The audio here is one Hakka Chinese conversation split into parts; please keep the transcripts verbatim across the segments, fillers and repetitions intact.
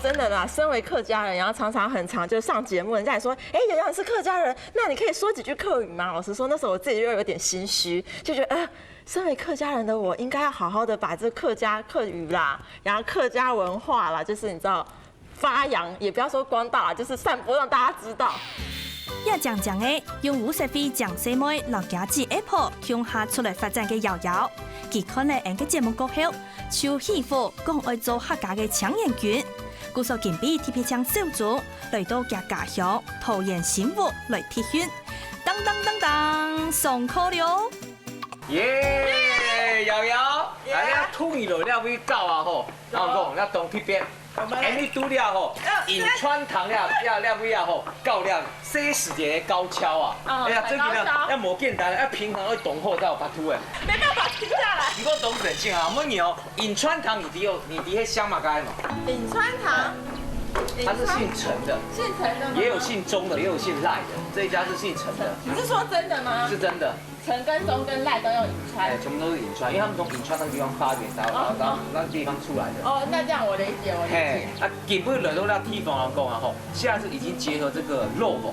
真的啦，身为客家人，然后常常很常就上节目，人家也说，哎，有人是客家人，那你可以说几句客语吗？老实说，那时候我自己又有点心虚，就觉得，呃，身为客家人的我，应该要好好的把这客家客语啦，然后客家文化啦，就是你知道，发扬，也不要说光大啦，就是散播，让大家知道。也正正个，用烏社會靚細妹摎家姐阿婆共下出來發展个瑤瑤，佢看了𠊎个節目過後，就起火講愛做客家个青年軍。故所今晡特別請小鍾來到厥家鄉桃園新屋來特訓。當當當當，上課了！耶，瑤瑤，耶。哎呀，突然來這位教啊吼，然後講，那當特別，𠊎等都了吼，呃，銀川堂了，了，了位啊吼，教了 這時節个高蹺啊，哦，哎呀，真个呢，很高蹺。要無簡單，要平衡，要懂後才有法度哎。沒辦法停下來。你給我懂整性啊，問你哦，銀川堂你知有，你知迄香嘛該嘛？銀川堂，它是姓陳的，姓陳的吗？也有姓鍾的，也有姓賴的，這一家是姓陳的。你是說真的嗎？是真的。陳跟鍾跟賴都用銀川。哎，全部都是银川，因為他們從銀川那個地方發源，然後，然後，哦，然後那個地方出來的。哦，那這樣我理解，我理解。嘿，啊，根本來都讓地方人講啊吼， 現在是已經結合這個肉粽，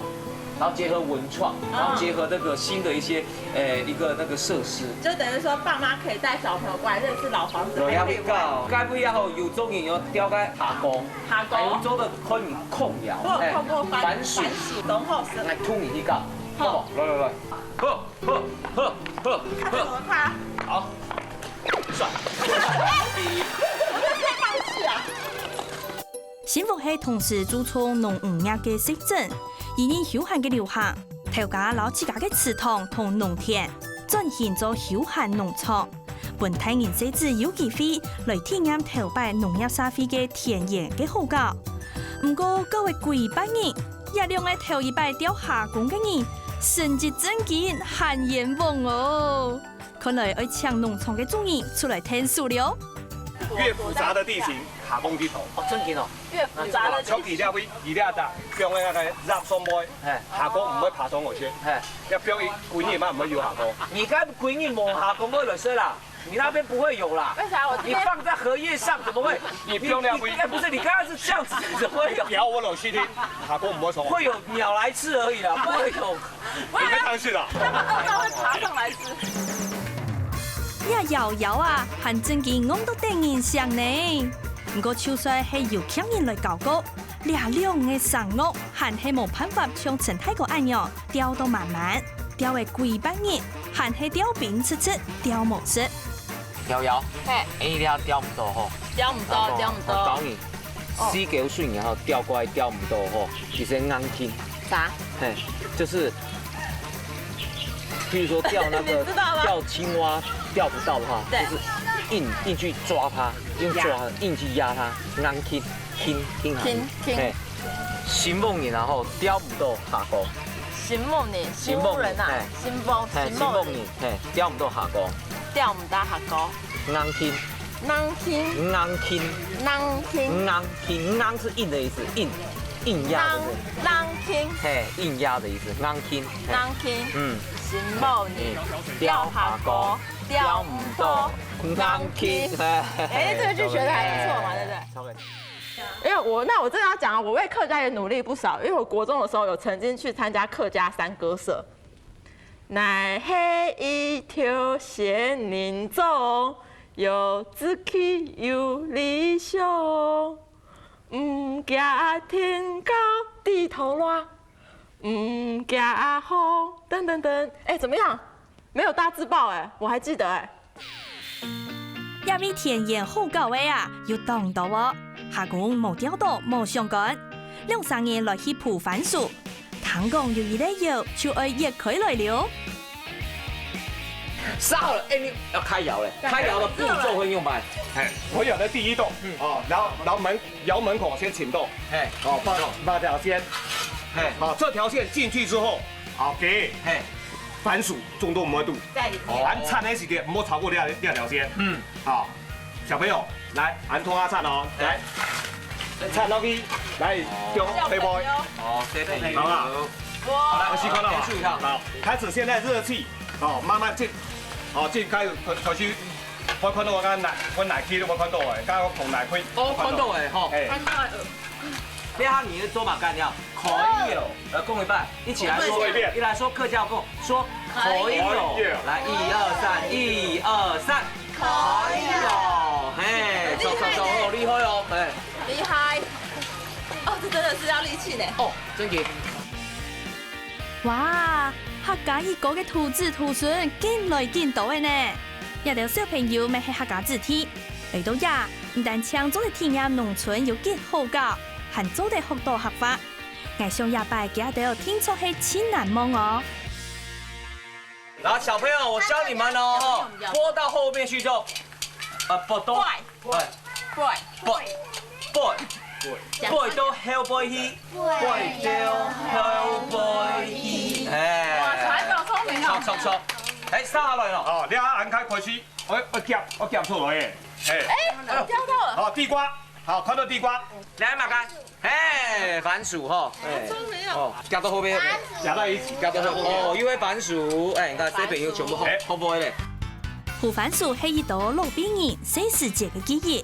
然後結合文創，然後結合那個新的一些，呃，一個那個設施。就等於說，爸媽可以帶小朋友過來認識老房子，還可以玩。該位啊吼，有中意有吊个下工，下工。還有做个可以控窯，我有控過番，哎，番薯。番薯，當好食。來，同你一個，好，來來來，好，好，好，好，看怎麼看？好，算。我就直接放棄啊。 新屋係同時注重農漁業个城鎮，因應休閒个流行，頭家摎自家个祠堂同農田轉型做休閒農場，分大人細子有機會來體驗頭擺農業社會个田園个好搞。毋過，搞了幾百日，這兩個頭一擺吊下工个人，成績真經還冤枉哦！看來愛請農場个主人出來𢯭手了。越複雜的地形， 下工佇頭。哦，真緊哦。越複雜的地形。像佢這位，佢這搭，放个該个葉松背，嘿。下工毋會爬上去。嘿。要放一幾日嘛，毋會有下工。你該幾日無下工會來食啦？你那邊不會有啦。為啥？我這邊你放在荷葉上怎麼會？你放兩位。你，你，哎，不是，你剛剛是這樣子，怎麼會有？你咬我老實聽，下工毋會上。會有鳥來吃而已啦，不會有 你會貪食啊？他們餓到會爬上來吃。這瑤瑤啊，還真經戇到得人惜呢。毋過就算係有強人來教過，這兩個生物還係無辦法像陳大哥恁樣吊到滿滿，吊了幾百日，還係吊冰直直，吊無直。 瑤瑤，嘿。哎，你這吊毋到吼。吊毋到，吊毋到。我教你，哦。四九歲然後吊過來吊毋到吼，其實硬筋。啥？嘿，就是，譬如說吊那個，你知道嗎？吊青蛙吊不到的話，對。就是硬，硬去抓它，用抓的，壓。硬去壓它，硬筋，筋，筋行。筋，筋。嘿，承蒙你，然後吊毋到下工。承蒙你，承蒙你，承蒙人啊，嘿。承蒙，嘿，承蒙你。承蒙你，嘿，吊毋到下工。 吊毋到下工。硬筋。硬筋。硬筋。硬筋。硬筋，硬是硬的意思，硬，硬壓的意思。硬，硬筋。嘿，硬壓的意思，硬筋。嘿。硬筋。嗯。承蒙你，嗯。吊下工，吊毋到，硬筋。嘿，嘿，嘿。哎，這個句學得還不錯嘛，對不對？差不多。因為我，那我真的要講啊，我為客家也努力不少，因為我國中的時候有曾經去參加客家山歌社。 𠊎係一條仙人掌，有志氣有理想，毋驚天高地頭大，毋驚風，等等等。哎，怎麼樣？沒有大字報哎，我還記得哎。 這位田園好搞个啊，有當多哦，下工無吊到無相干。兩儕人來去鋪番薯，聽講有一粒窯就愛挖開來了。燒好了，哎，你要開窯了，開窯的步驟會用嗎？哎，我有的第一洞，嗯。哦，然後，然後門，窯門口先請洞，嘿，哦，畫，畫條線，嘿，好，這條線進去之後，OK，嘿，番薯種到某一度，在裡面。哦。還田个時間，毋好超過這，這條線。嗯。好，小朋友，來，恁同下田哦，來，田落去，來，哦。中，推波。哦，這邊有。好不好？哇。來，我試看到嗎？感受一下。好，開始現在熱氣，哦，慢慢進，哦，進，開始，開始我看到我个奶，我奶去，我看到个，刚刚我捧奶去。哦，看到个吼。哎，看到个。你看你的做嘛干掉，可以哦。呃，讲一遍，一起来说，再说一遍。一来说客家话，说可以哦。可以哦。来，一二三，一二三，可以哦。嘿，走走走，好厉害哦，哎。厉害。哦，这真的是要力气呢。哦，真的。 哇，客家一哥个徒子徒孫緊來緊多个呢！這兜小朋友乜係客家子弟，來到這，毋單淨做得體驗農村有幾好搞，還做得學到客話。𠊎想這擺佢兜定著係盡難忘哦。然後小朋友，我教你們哦，吼，撥到後面去就，呃，撥到，哎， 背，背，背到後背去，背到後背去。哎，哇，小孩子好聰明哦。著，著，著。哎，續下來咯。哦，你啊，恁樣開始，我，我夾，我夾出來耶。哎，哎，夾到了。好，地瓜，好，看到地瓜。來，馬開。哎，番薯吼。哎，聰明哦。哦，夾到後背。夾到一起，夾到後背。哦，因為番薯，哎，你看這邊有全部後，哎。後背嘞。 烳番薯係一道老輩人細時節个記憶，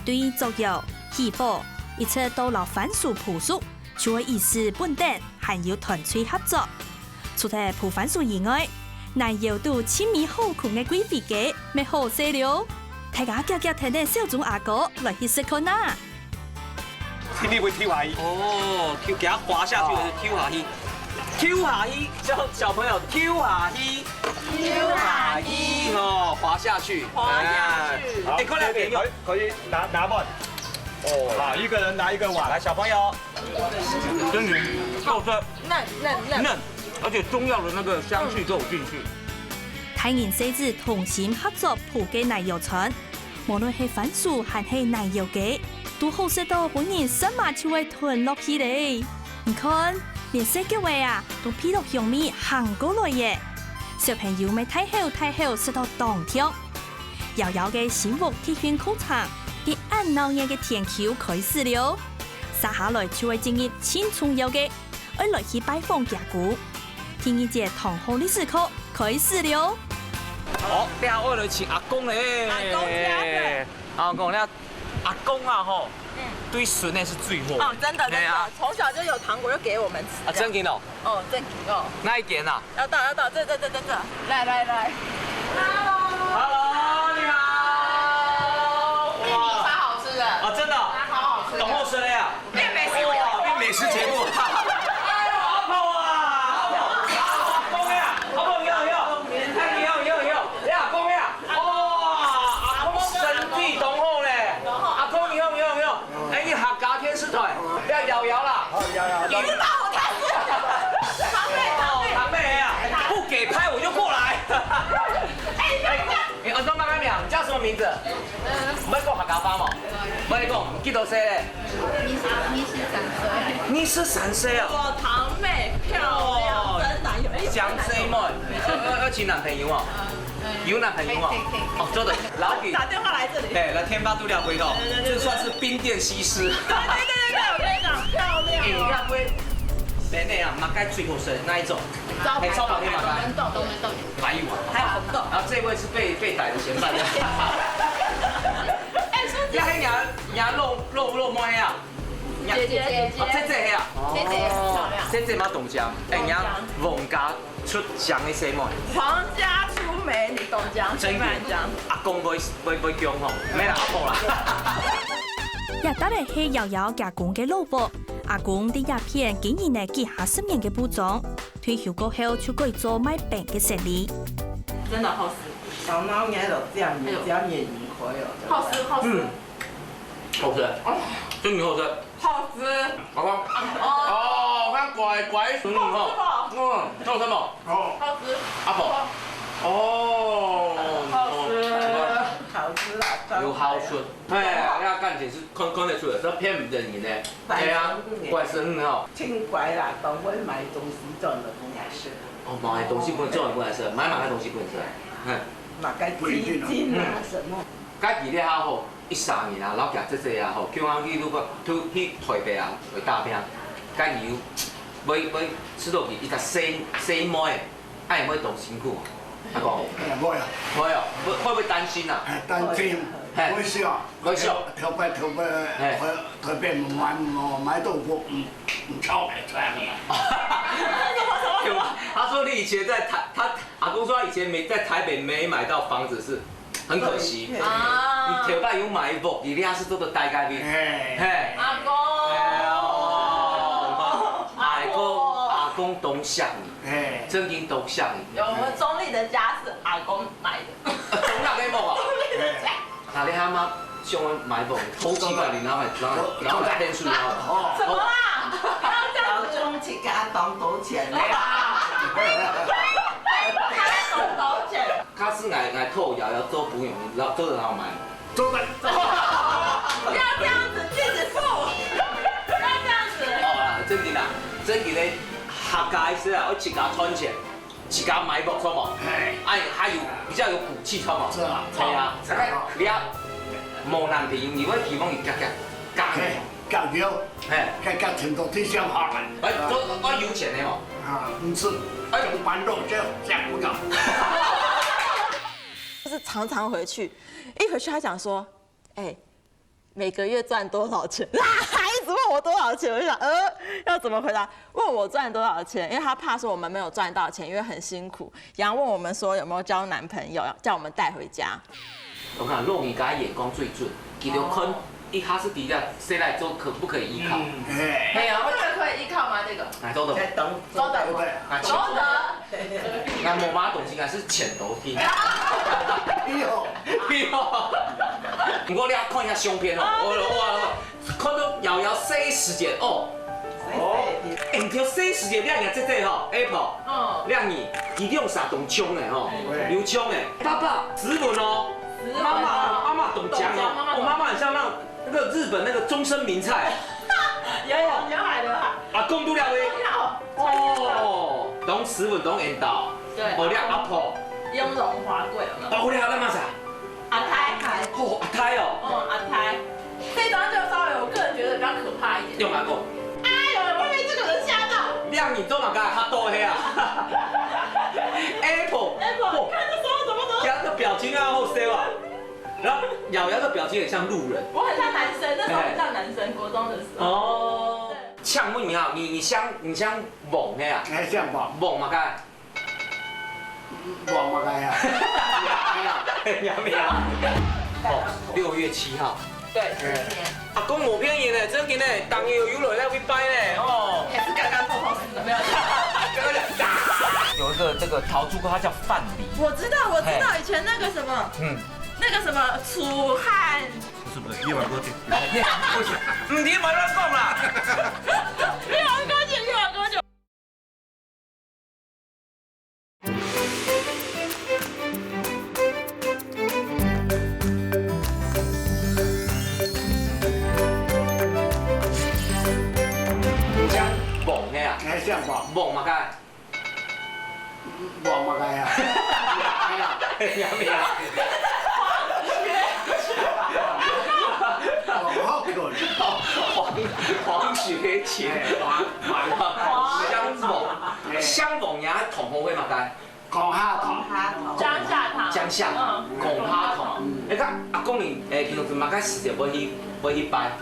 對於捉妖、起火，一直到摎番薯烳熟，就會以示本等，還有團隊合作。除忒烳番薯以外，泥窯肚盡尾好睏个貴妃雞乜好食了。大家遽遽跈等小鍾阿哥來去食看啊！ 請你會跳下去。哦，跳，給它滑下去還是跳下去？跳下去，小，小朋友，跳下去。跳下去。哦，滑下去。滑下去。哎，好，哎，快來，可以，可以，可以拿，拿碗。哦。好，一個人拿一個碗。來，小朋友。真的，夠吃。嫩，嫩，嫩。嫩，而且中藥的那個香氣都有進去。大人細子同心合作烳个泥窯餐， 無論係番薯還係泥窯雞，都好食到分人舌嫲就會吞落去咧。你看，連細腳仔啊，都鼻著香味行過來耶！小朋友乜大口大口食到當暢。遙遙个新屋特訓課程，在恁鬧熱个天氣開始了。續下來就會進入盡重要个 愛來去拜訪厥公。第二節同學歷史課開始了。好，這下愛來請阿公咧。阿公請。阿公，那阿公啊吼，嗯。對孫仔是最好的。哦，真的，真的，哎呀。從小就有糖果就給我們吃。啊，真的哦。哦，真的哦。哪一間啊？要到，要到，這，這，這，這，這，來，來，來。Hello。Hello，你好。哇。超好吃的。啊，真的哦。超好吃的。當好食个啊。 變美食節目。哇，變美食節目。哎呦，阿婆啊，阿公呀，阿公你好，你好，哎，你好，你好，你好，哎，阿公呀，哇，阿公身體當好咧，阿公你好，你好，你好，哎，你客家電視台，不要搖搖啦，好，搖搖，搖搖。你知道我他是堂妹，堂妹，堂妹啊，不給拍我就過來。哎，你不要這樣。哎，阿公，慢慢聊，你叫什麼名字？ 毋愛講客家話無？毋愛講，幾多歲咧？二十，二十三歲。二十三歲啊！哇，堂妹漂亮，哦，真的有一，江西妹，要，要，要交男朋友哦？有男朋友哦？可以，可以，可以。哦，做得，老弟。打電話來這裡。對，來天八度料回頭，對，對，對，對。這算是冰店西施。對，對，對，對，對，我跟你講，漂亮哦。哎，你看，真的啊，麼个最好食，哪一種？招牌，哎，招牌店嘛，招牌，冷凍，冷凍。 白玉碗。還有紅豆。然後這位是被，被逮的嫌犯。哎，說真的。那還你還，你還露，露，露妹啊？姐姐，姐姐。哦，姐姐啊。姐姐也很漂亮。姐姐嘛當靚。哎，你看，王家出靚个細妹。王家出美女當靚，真的。阿公會，會，會強吼，無啦，阿婆啦。這搭个係瑤瑤厥公个老屋，阿公在這片經營了幾下十年个布莊。 退休過後就改做賣冰个生理。真的好吃。燒腦眼了，這樣，哎呦。這樣也離開了，對不對？好吃，好吃。嗯，好吃，哦。真的好吃。好吃。好不好？哦。哦，看乖乖孙女哈。好吃不？嗯，好吃不？好。好吃。阿婆。哦，好吃。好吃啊，有孝順。 哎，那感情是看，看得出來，這騙毋得人的。哎呀，乖孫女哦。真乖啦，都會買東西轉來分𠊎食。哦，買東西分，轉來分𠊎食，買麼个東西分𠊎食？嗯。麼个基金啊，什麼。該記得較好，一三年啊，老家姐姐啊，吼，叫人去，如果，去台北啊，去打拼，該有，會，會，食到佢一個細，細妹，哎，會當辛苦啊。阿公，哎，會啊，會哦，會，會不會擔心啊？哎，擔心，嘿。會想，會想。頭擺，頭擺，嘿。頭擺買，買，買到我，嗯，嗯，超白出來了。他說你以前在台，他阿公說他以前没在台北没买到房子是很可惜。对。啊。你頭擺有買屋，你那是做得待该边。哎。嘿。阿公。哎呦，阿公，阿公懂想你。 哎。真的都像你。有，我们中立的家是阿公买的。中立个屋啊？中立的家。啊，你阿媽想要買屋，好奇怪，你然後還，然後，然後還騙出來哦。什么啊？不要这样子。老公自家當多錢呢。他當多錢。他是來，來討爺爺做朋友，然後做得好買。 做得。不要这样子，自己付，不要这样子。哦，啊，正經啦，正經个客家意思啊，愛自家賺錢，自家買屋，好無？哎。哎，還有比較有骨氣，好無？是啊。對啊，是啊。你啊，無男朋友，你會希望你家家家嘿，家有，嘿。家家庭都挺想好了。哎，都，都有錢的哦。啊，不是，哎。上班都这样，这样不搞。就是常常回去，一回去他讲说，哎，每个月赚多少钱？他一直问我多少钱，我就想，呃，要怎么回答？问我赚多少钱，因为他怕说我们没有赚到钱，因为很辛苦，然后问我们说有没有交男朋友，叫我们带回家。我看老人家眼光最准，佢就看一下是底下谁来做可不可以依靠。嗯。哎。哎呀，当然可以依靠吗？这个。哎，做得。在等，做得。对不对？啊，做得。 那我妈懂心还是钱都听。哎呦。哎呦。不过你要看一下相片哦，哇哇哇，看到瑶瑶細時節哦。哦。哎，你就細時節，靚你这对吼，Apple。嗯。靚你，佢兩儕當像的吼，对。有像的。爸爸，斯文哦。斯文哦。妈妈，妈妈懂讲哦，懂讲，妈妈懂。我妈妈很像那种 那个日本那个终身名菜。有，有，有海的啦。阿公都了喂。哦，當斯文，當緣投。对。哦，你阿婆。雍容华贵有没有？哦，你阿媽啥？阿太。哦，阿太哦。嗯，阿太。这张就稍微我个人觉得比较可怕一点。用阿公。哎呦，会被这个人吓到。靚你做么个哈多黑啊？Apple。Apple，哦。看这时候怎么怎么。他的表情啊，好笑啊。 然后瑶瑶的表情很像路人。我很像男生，那时候很像男生，国中的时候。哦。对。像问你啊，你，你像，你像王的啊？哎，像王。王嘛个？王嘛个呀？哎呀。苗苗。哦，六月七号。对，今天。阿公无骗人呢，真的呢，当有有来那边拜呢，哦。也是刚刚偷偷吃的，没有。刚刚讲。有一个这个陶朱哥，他叫范蠡。我知道，我知道，嘿。以前那个什么，嗯。 那个什么楚汉。不是不是，越王勾践。越王勾践。嗯，你莫乱讲啦。越王勾践，越王勾践。像王的啊？哎，像王。王嘛个？ 王嘛个呀？哎呀，苗苗。哦，好可怜。黄，黄学姐。哎，王，王。香凤，哎。香凤也同好个嘛个？讲哈同。讲下堂。讲下堂。嗯。讲下堂。嗯。哎，看阿公你，哎，平常时嘛个时间会去，会去拜？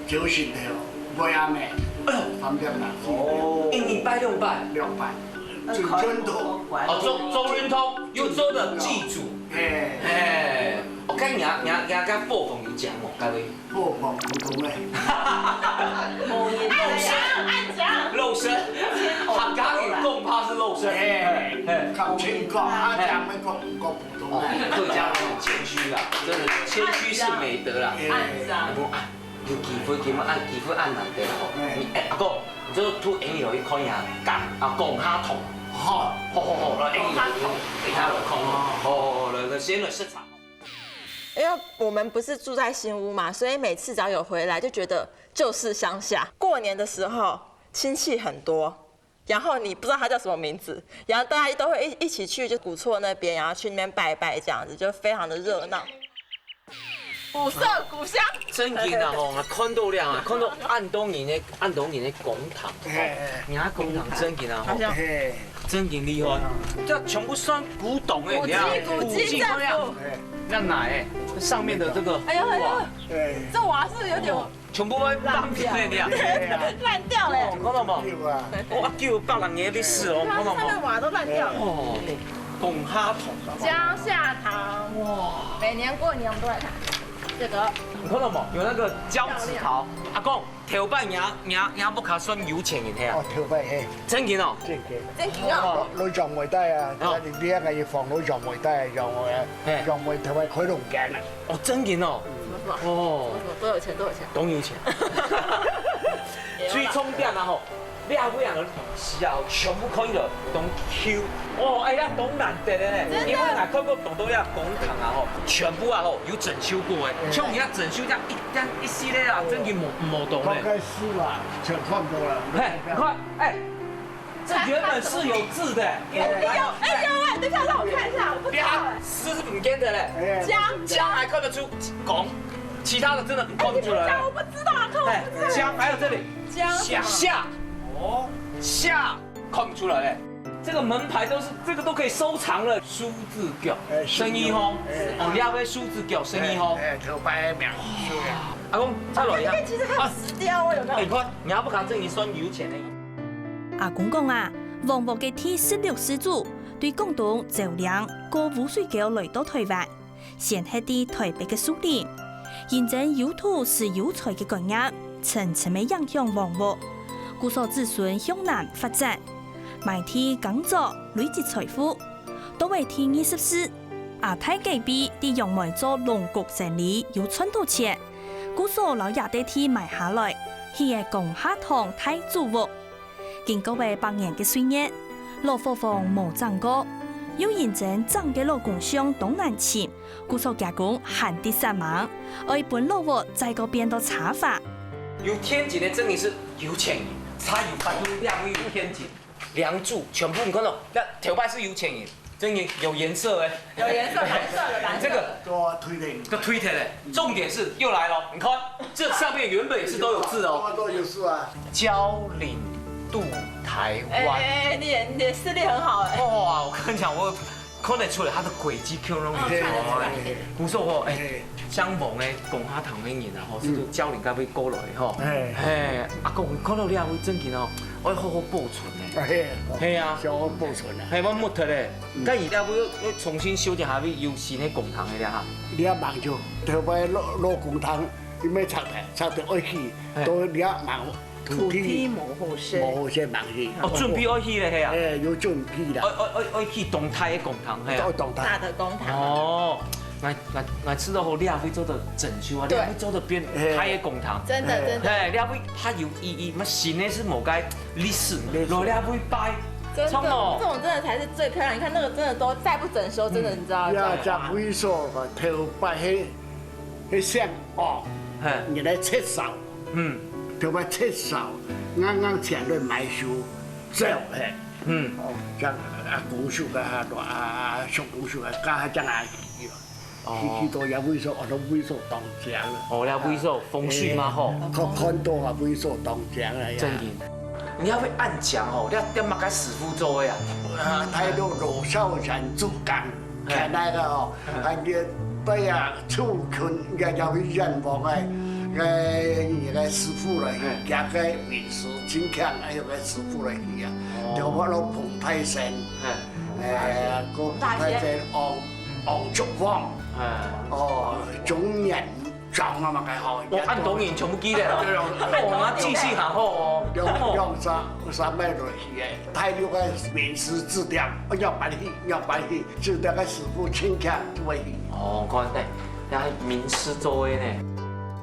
九十头，会啊咩？哎呦。三点半。哦。一年拜两拜？两拜。 周，周运通。哦，周，周运通，有做的祭祖。哎。哎，我看你啊，你啊，你啊，跟佛凤有讲哦，各位。佛凤普通的。无言。暗讲，暗讲。肉身，客家人讲怕是肉身。哎，哎。讲清讲，啊，哎。讲要讲，讲普通哦，的。客家人很谦虚啦，真的，谦虚是美德啦。哎。暗讲。不，啊， 有机会，今日暗，机会暗难得吼。嗯。你，哎，阿公，你就渡Annie去看一下，讲，啊，讲哈同。好。好，好，好，来，Annie，讲哈同。等一下来看哦。好，好，好，来，来，先来食茶。因为我们不是住在新屋嘛，所以每次只要有回来，就觉得就是乡下。过年的时候，亲戚很多，然后你不知道他叫什么名字，然后大家都会一，一起去就古厝那边，然后去那边拜拜，这样子就非常的热闹。古色古香。正經啊吼，看到了啊，看到恁多人个恁多人个公堂，嘿，人家公堂正經啊吼，嘿，正經厲害，這全部算古董个，你看，古蹟古蹟古蹟看了，正府。那哪哎，上面的這個，哎呦哎呦，哇，哎，這瓦是有點哦，全部會放掉的，你看，爛掉了。看到無？有啊，哇，幾百年个歷史哦，看到無？它上面瓦都爛掉了。哦，公下堂，江夏堂，哇，每年過年我們都來看。這個，你看到無？有那個交趾陶，阿公，頭擺若若若屋下算有錢人係啊？哦，頭擺嘿，正經哦，正經，正經哦。老長輩帶啊，哦，你你那個一房老長輩帶，長輩啊，嘿，長輩頭擺開農間啊。哦，正經哦。什麼什麼？哦，什麼什麼都有錢都有錢。當有錢。最重點啊吼， 這位人个時候全部看到當Q。哦，哎呀，當難得个呢，真的。因為𠊎看過當多這公堂啊吼，全部啊吼有整修過个，嗯，像你看整修這樣一點一息个啊，真个無無懂嘞。大概是吧，全看過了。嘿，你看，哎，這原本是有字的。哎呦，哎呦，哎，等一下，讓我看一下，我不知道哎。這字是不見的嘞，哎，江，江還看得出公，其他的真的看不出來了。哎，你不知道，我不知道啊，看我不知道。哎，江還有這裡，江。夏。夏。 哦，下看不出來哎，這個門牌都是這個都可以收藏了。梳子角，哎，生意吼，哎，哦，兩位梳子角生意吼，哎，頭擺名，是啊。阿公，再來一下。哎，其實還有石雕哦，有沒有？哎，你看，你還不看，這已經算有錢了。阿公講啊，黃屋个第十六世祖對廣東蕉嶺過烏水溝來到臺灣， 先歇在臺北个樹林，因爭有土使有財个觀念，深深个影響黃屋。故所子孫向南發展，賣地耕作累積財富。到了第二十世，阿太該輩在楊梅做農局生理有賺到錢，故所摎這垤地買下來，起了公下堂大祖屋。 經過了百年个歲月，老伙房無整過，又因爭整个老公像當難尋，故所厥公還在煞猛，愛分老屋再過變到車花。有天井个真的是有錢人，才有辦法這位有天井，樑柱全部你看到，那頭擺是有錢人，真的有顏色哎。 有顏色，藍色的，藍色的。這個都推的。都推的嘞，重點是又來了，你看這上面原本也是都有字哦。都有字啊。蕉嶺渡臺灣。哎，你的你的視力很好哎。哇，我跟你講，我看得出來它的軌跡，看攏有字哦。嘿，嘿，嘿。不錯哦，哎，嘿，像黃个公下堂个人啊，吼，是從蕉嶺該位過來的吼。嘿。嘿，阿公，看到這位正經哦，愛好好保存呢。哎，嘿啊。小好保存啊。嘿，我木頭嘞。 該佢這尾又重新修建，還會有新个公堂个了哈。你也望著，頭擺老老公堂，你愛拆忒，拆忒愛起，嘿，都你也望土地土地無好勢。無好勢望起。哦，準備愛起咧，係啊。哎，有準備啦。愛愛愛愛起當大个公堂，係啊。愛當大。大的公堂。哦，𠊎𠊎𠊎知道吼，你也會做得整修啊，你也會做得變大个公堂。真的真的。嘿，你也會較有意義，麼新个係無該歷史，歷史。落你也會擺。 真的，這種真的才是最漂亮。你看那個真的都再不整修，真的你知道要這樣。這位所嘛，頭擺迄迄姓哦，嘿，原來七嫂，嗯，頭擺七嫂，啱啱前來買手走嘿，嗯，哦，像阿公手个哈，阿叔公手个，加下將阿姨。 哦，去去到這位所，哦，這位所當靚啊。哦，這位所風水嘛吼。看看到啊，位所當靚啊呀。正經。你要會恁講吼，你要點麼个師傅做个啊？啊，大陸羅少賢做工，嘿，看那個哦，嘿，啊，你對啊，厝近也也會遠望个，个个師傅來，嘿，行个名師真強，還有个師傅來去啊，哦，就我老彭泰山，嘿，哎，个彭泰山哦。 王竹王，哎，哦，中原掌啊嘛，該好。我恁多人全部記得了。對哦，我們記性好好哦。兩兩三三百多去哎，大陸个名師指點，要搬去，要搬去，指點个師傅親戚都會去。哦，看，哎，人家名師做的呢。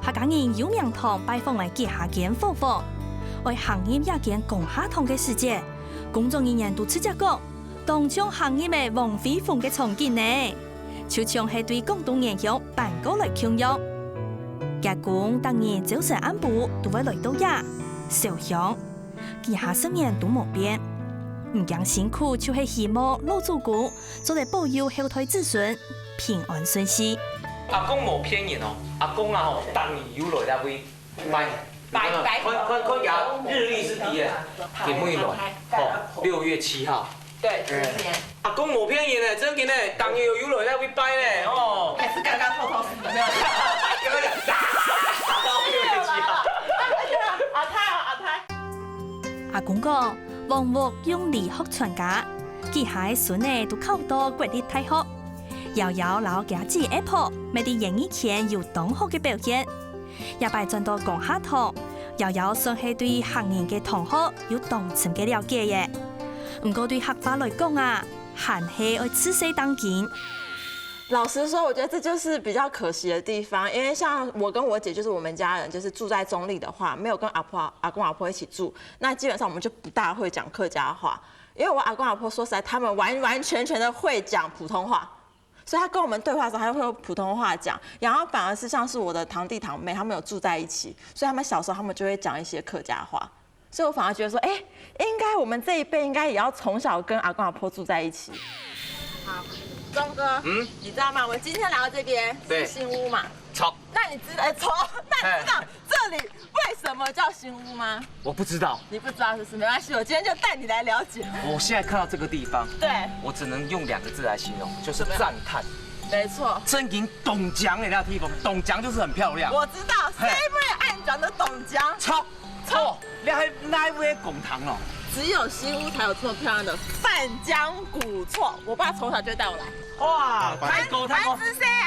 客家人有名堂拜訪个幾下間伙房，愛行入這間公下堂个時節，工作人員都直接講， 當像行入个黃飛鴻个場景呢，就像係對廣東原鄉搬過來共樣。厥公逐日朝晨暗晡都會來到這燒香，幾下十年都無變。毋驚辛苦，就係希望老祖公做得保佑後代子孫平安順遂。阿公無騙人哦，阿公啊吼，逐年有來這位拜。拜拜。看看看佢日曆係幾日？佢每年來，吼，六月七號。對，今年。阿公無騙人呢，真个呢，逐年有來這位拜呢，哦。還是剛剛偷偷試的？剛剛講啥？六月七號。阿太哦，阿太。阿公講，黃屋用理學傳家，佢下个孫仔都考到國立大學。 瑤瑤摎厥姊阿婆乜在演藝圈有當好个表現。這擺轉到江夏堂，瑤瑤算係對客人个同學有當深个了解耶。毋過對客話來講啊，還係愛自細當緊。老實說，我覺得這就是比較可惜的地方，因為像我跟我姐，就是我們家人，就是住在中壢的話，沒有跟阿婆、阿公阿婆一起住，那基本上我們就不大會講客家話。因為我阿公阿婆說實在，他們完完全全的會講普通話。 所以他跟我們對話的時候，他會用普通話講，然後反而是像是我的堂弟堂妹，他們有住在一起，所以他們小時候他們就會講一些客家話，所以我反而覺得說，哎，應該我們這一輩應該也要從小跟阿公阿婆住在一起。好，鍾哥，嗯，你知道嗎？我今天來到這邊，對，是新屋嘛，著，那你知道，哎，著，那你知道這裡為什麼叫新屋嗎？我不知道。你不知道是不是？沒關係，我今天就帶你來了解。我現在看到這個地方，對，我只能用兩個字來形容，就是讚嘆。沒錯。真經當靚的那地方，當靚就是很漂亮。我知道，嘿，係毋係恁靚个當靚？著，著，哦，你還哪位講堂哦？只有新屋才有這麼漂亮的范江古厝，我爸從小就帶我來。哇，太高太高，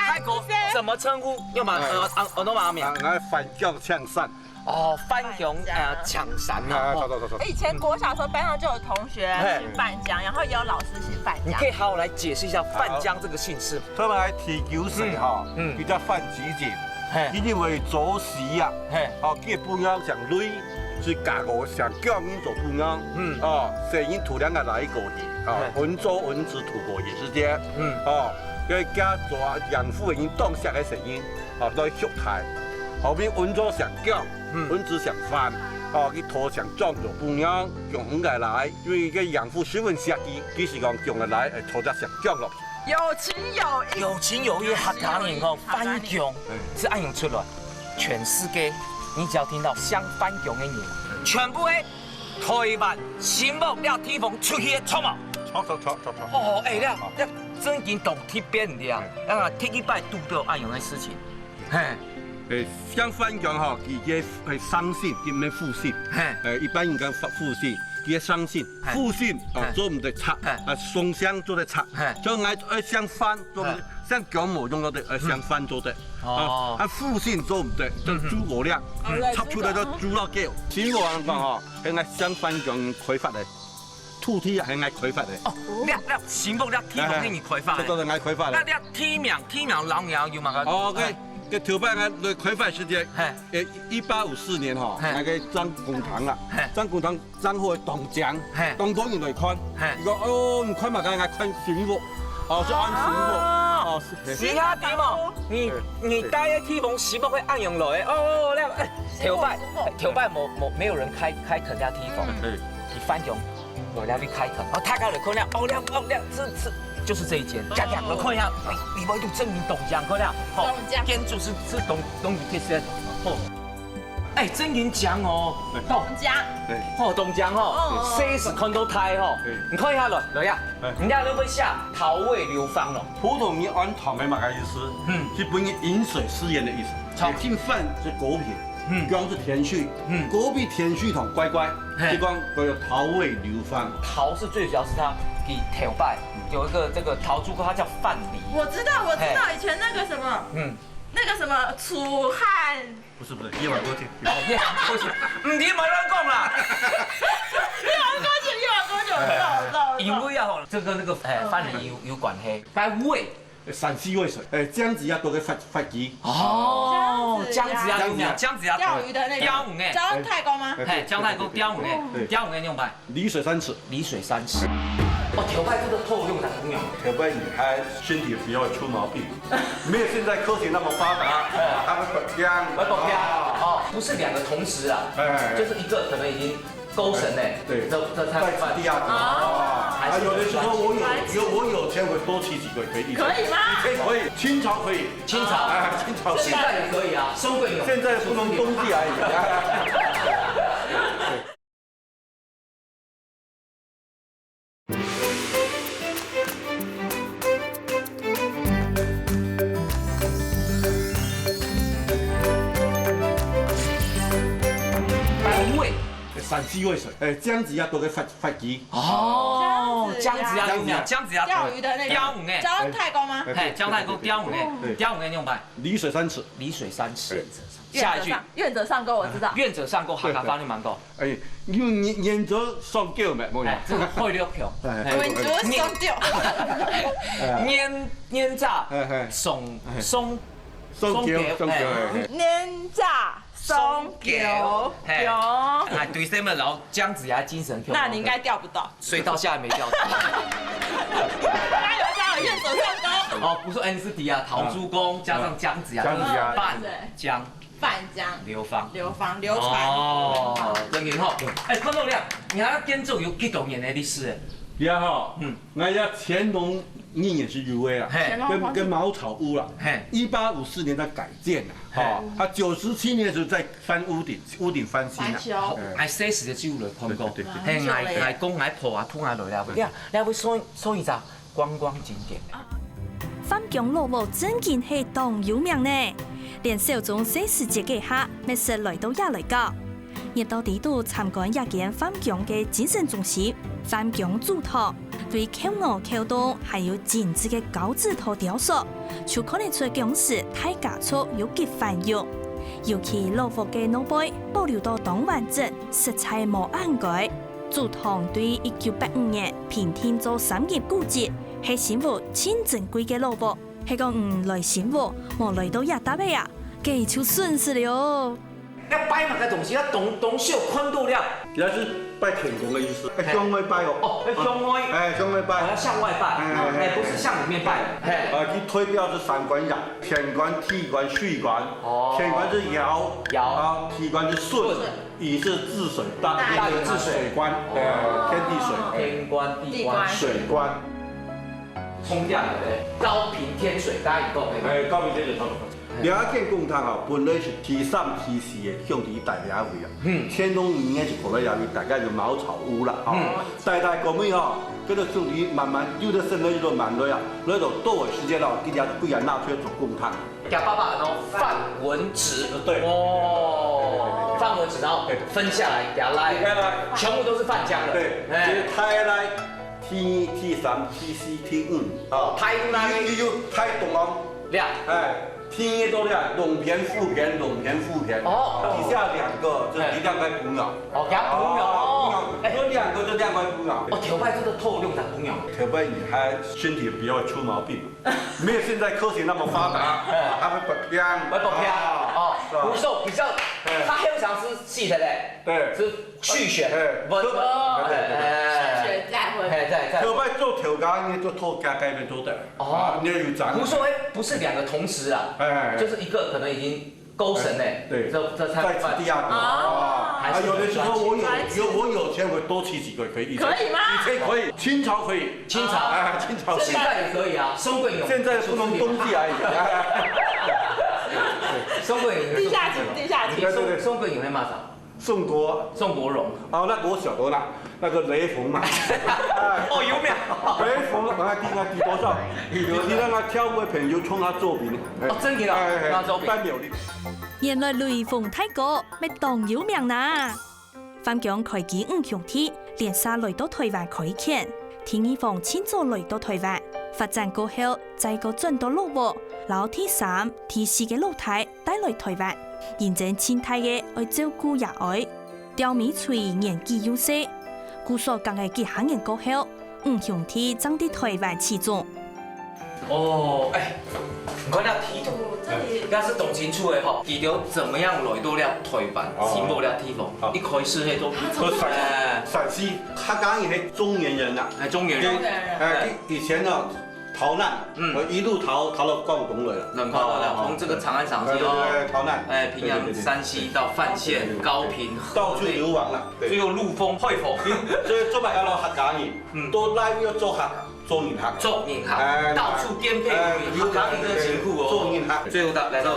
太高，怎麼稱呼？用嘛，呃，呃，呃，用嘛名？啊，𠊎范江青山。 哦，范江，呃，青山啊，哦。著著著著。以前國小的時候，班上就有同學姓范江，然後也有老師姓范江。你可以好好來解釋一下范江這個姓氏嗎？佢係第九世吼，嗯，嗯，佢叫范子建，嘿，佢因為早死啊，嘿，哦，佢个餔娘姓雷，係嫁个姓姜人做餔娘，嗯，哦，細人渡兩個來過去，哦，嘿，文祖文子渡過去時間，嗯，哦，佢个家族啊，養父个人當惜个細人，哦，來畜大，後面文祖姓姜， 嗯，文子姓范，哦，佢討姓姜做餔娘，降下來，因為佢个養父十分惜佢，佢係講降下來，哎，討隻姓姜落去。有情有義。有情有義，客家人講，范江，嗯，係恁樣出來。全世界，你只要聽到姓范江个人，全部係台灣新屋這地方出去个，著無？著著著著著。哦，哎，這這真經當特別个啊，啊，第一擺堵到恁樣个事情。 嘿。誒，姓范个吼，佢个誒生姓，佢毋係父姓。嘿。誒，一般人講父父姓，佢个生姓，嘿，父姓哦，嘿，做毋得拆，嘿，啊，雙姓做得拆。嘿。所以𠊎愛姓范，做毋得，嘿，姓姜無用到得，愛姓范做得。哦。啊，啊，父姓做毋得，就豬五兩，嗯，插出來就豬老狗。新屋人講吼，係𠊎姓范个人開發个。 土地啊，係𠊎開發个。哦，這這新屋這地方係你開發个？這都係𠊎開發个。該這地名，地名老鳥有麼个？哦，該該頭擺𠊎來開發時節，嘿，誒，一八五四年吼，嘿，該个張公堂啊，嘿，張公堂正好當靚，嘿，當多人來看，嘿，佢講，哦，你看麼个？𠊎看新屋，哦，係恁新屋，哦，係，係啊，對無？你你帶个地方新屋係恁樣來个，哦，這，誒，頭擺頭擺無無沒有人開開墾這地方，嗯，你翻用 我來去開墾。哦，大家來看了，哦，了，哦，了，這這就是這一間。家家來看一下，哎，裡背都真經當靚，看了，吼，當靚。建築是是當當有特色，吼。哎，真經靚哦，當靚。吼，當靚吼，哦，細係看到大吼。你看一下來，來呀，人家都會寫桃味流芳咯。普通人安糖个麼个意思？嗯，係本人飲水思源个意思。好，姓范係果品。 嗯，講係甜水，嗯，果品甜水同乖乖，嘿，就講佢有桃味流芳。桃是最主要是它給頭擺有一個這個桃竹哥，它叫范蠡。我知道，我知道，嘿，以前那個什麼，嗯，那個什麼楚漢，不是不是，夜晚歌劇。哦，夜晚歌劇，嗯，你莫亂講啦。夜晚歌劇，夜晚歌劇，我知道，我知道，我知道。因為啊，吼，這個那個，哎，范蠡有有關係，該味 山西味水，誒，醬汁也多个發發雞。哦，醬汁啊，醬汁啊，醬汁啊，釣魚的那個，釣魚呢？張太公嗎？嘿，張太公釣魚呢？對，釣魚呢用白？流水三尺。流水三尺。哦，頭擺這個套用在公園。頭擺女孩身體比較出毛病，沒有現在科學那麼發達，哎，他們會剝薑，會剝薑，哦，不是兩個同時啊，哎，就是一個可能已經 勾神呢，對，這這才在此地啊，哦，啊，有的时候我有有我有钱，我多吃几个可以。可以吗？以前可以，清朝可以。清朝。哎，清朝可以。现在也可以啊，松棍有。现在不能冬季而已。三四位水，哎，姜子牙都个发发鸡。哦，姜子牙有没有？姜子牙，姜子牙，钓鱼的那个。钓鱼哎。姜太公吗？哎，姜太公，钓鱼哎，对。钓鱼哎，你用白。离水三尺。离水三尺。下一句。愿者上钩，我知道。愿者上钩，客家话你蛮高。哎，用原原则上钩没？没有。哎，这个会溜球。哎，哎，愿者上钩。愿愿者哎哎上上钩，上钩，哎，哎。愿者上钩，嘿，有。哎，对，什么老姜子牙精神，那你应该钓不到。所以到现在没钓到。他有这样的愿者上钩。哦，不是 N C T 啊，陶朱公加上姜子牙，姜子牙。半姜。半江。流芳。流芳，流传。哦，真好。哎，看到了，你看建筑有几多年的历史？也好，嗯，那要乾隆二年是入围啊，嘿，跟跟茅草屋了，嘿，一八五四年才改建啊，哦，他九十七年的时候再翻屋顶，屋顶翻新啊。哎，这时的记录来看过，对对对，嘿，来来讲来破啊，通啊来了，你看，你会说说一下。 观光景点。翻江老屋真經係當有名呢，連小鍾細時節个下，乜識來到這來搞。熱到底肚參觀這間翻江个精神中心——翻江祖堂，對舊屋舊棟還有精緻个交趾陶雕塑，就看得出當時大家族有幾繁榮。尤其老屋个內背保留到當完整，實在無恁該。 祖堂對一九八五年評定做三級古蹟，係新屋盡珍貴个老屋。係講你來新屋，無來到這搭仔啊，該就損失了。要擺麼个東西，要東東西看到了。也是拜天公的意思，哎，向外拜哦。哦，要向外。哎，向外拜。哦，要向外拜，哎，哎，哎，不是向裡面拜。嘿。啊，佢代表是三官爺，天官、地官、水官。哦。天官是堯，堯。啊，地官是舜。舜。 以是治水，大大禹治水。水官，哦。呃，天地水。天官、地官、水官。沖掉的，高平天水，大家有共鸣吗？哎，高平天水差不多。兩間公堂啊，本來是第三、第四个兄弟大家位啊。嗯。乾隆二年是过来也位，大家有茅草屋了啊。嗯。代代过尾啊，跟着兄弟慢慢有的生了，有的慢了啊，来到多个时间了，今天归家拿出来做公堂。 佢爸爸安到范文植。對。哦，范文植，然後分下來，給他來，給他來。全部都是范家的。對，哎。其實他來，第二、第三、第四、第五，啊，他來。有有有，他懂哦。了。哎，第一都了，龍篇、虎篇、龍篇、虎篇。哦。底下兩個，就一兩個不要。哦，給他不要。哦，不要，哎。有兩個就兩個不要。哦，頭擺這個透用的不要。頭擺你還身體比較出毛病。 沒有現在科學那麼發達，哎。它會發病。會發病，啊，哦，是吧？胡說，比較，哎。它通常是氣的嘞，對。是氣血，哎，溫和，對，對，對。哎，氣血在溫。哎，在，在。頭擺做頭家，你做頭家改變做的，哦。啊，你要有長。胡說，哎，不是兩個同時啊，哎，哎，哎。就是一個可能已經勾神嘞，哎，對。這，這才在此地啊，哦。還是有的時候我有，有，我有錢，我多起幾個可以。可以嗎？以前可以，清朝可以。 清朝。哎，清朝。现在也可以啊，松棍有。现在不能冬季而已。松棍有。地下情，地下情。对，对，对。松，松棍有那嘛啥？宋国。宋国荣。哦，那国小的啦，那个雷锋嘛。哎。哦，有名。雷锋，我看第，第多少？你，你让他跳舞的朋友冲他作品。哎。哦，真的啊？哎，哎，那作品。班柳丽。原來雷锋大哥乜當有名呐！ 翻江開基五兄弟連續來到臺灣開墾，第二房盡早來到臺灣，發展過後，再過轉到老屋，摎第三、第四个老弟帶來臺灣，因爭盡大个愛照顧爺哀，吊尾隨年紀又細，故所隔个幾下年過後， 五兄弟正在臺灣起種。哦，哎，你看那地圖，哦，這裡。那是當清楚的吼，佢兜怎麼樣來到了臺灣，哦。起步了地方，哦。一開始那都，啊，從這裡。哎。陕西，他剛剛也是中原人啊。哎，中原人。中原人。哎，以，以前呢，逃難，嗯。呃，一路逃，逃到廣東來了。難怪了，哦，從這個長安城去哦。對，對，對，逃難。哎，平陽、對，對，對，對。山西到范縣、對，對，對，對。高平、到處流亡了，對。最後陸豐、海豐。所以做麼个愛學客家人，嗯。到哪位愛做客，做人客。做人客，哎，到處顛沛流離，哎，客家人真辛苦哦。做人客。最後到，來到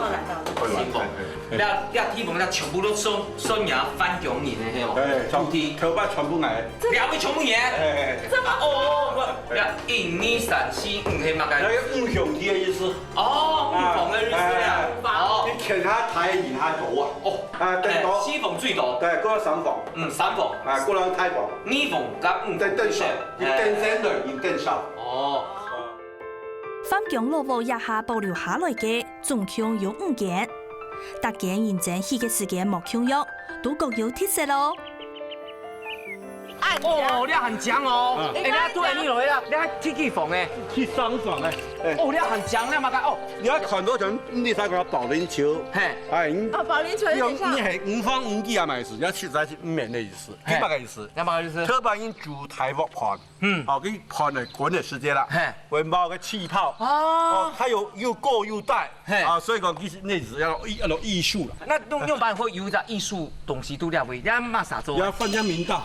新豐。 這，這地方這全部都算，算若番鄉人个，係無？哎，全，土地。頭擺全部𠊎。這兩位全部人。哎，哎，哎。這麼多？哦，哦，哦，這一、二、三、四、五，係麼个？那個五兄弟的意思。哦，五房的意思呀。啊，哎，哎。哦。你牽下大人較多啊。哦。啊，等到哎，四房最多。對，過了三房。嗯，三房。啊，過了大房。二房佮五房。再等少，哎。你等先來，你等少。哦。番鄉老屋這下保留下來个 總共有五間。逐間認真起个時間無共樣，都各有特色哦。哦，這還靚哦！啊。哎，這對你來啦，這第幾房誒？第三房誒。哎。哦，這還靚，這麼个哦。你愛看到像你在講保齡球，嘿。哎，你啊，保齡球有點像。你係五房五幾啊，嘛意思，要七十還是五年的意思，嘿。你大概意思。這麼个意思。頭擺人煮大鑊飯， 嗯。哦，佢飯來滾个時間啦，嘿。會冒个氣泡。哦。哦，佢又，又高又大。嘿。啊，所以講佢係那時要藝，要有藝術啦。那用，用板會有一隻藝術東西都了不起，人家麼儕做？要范江明道。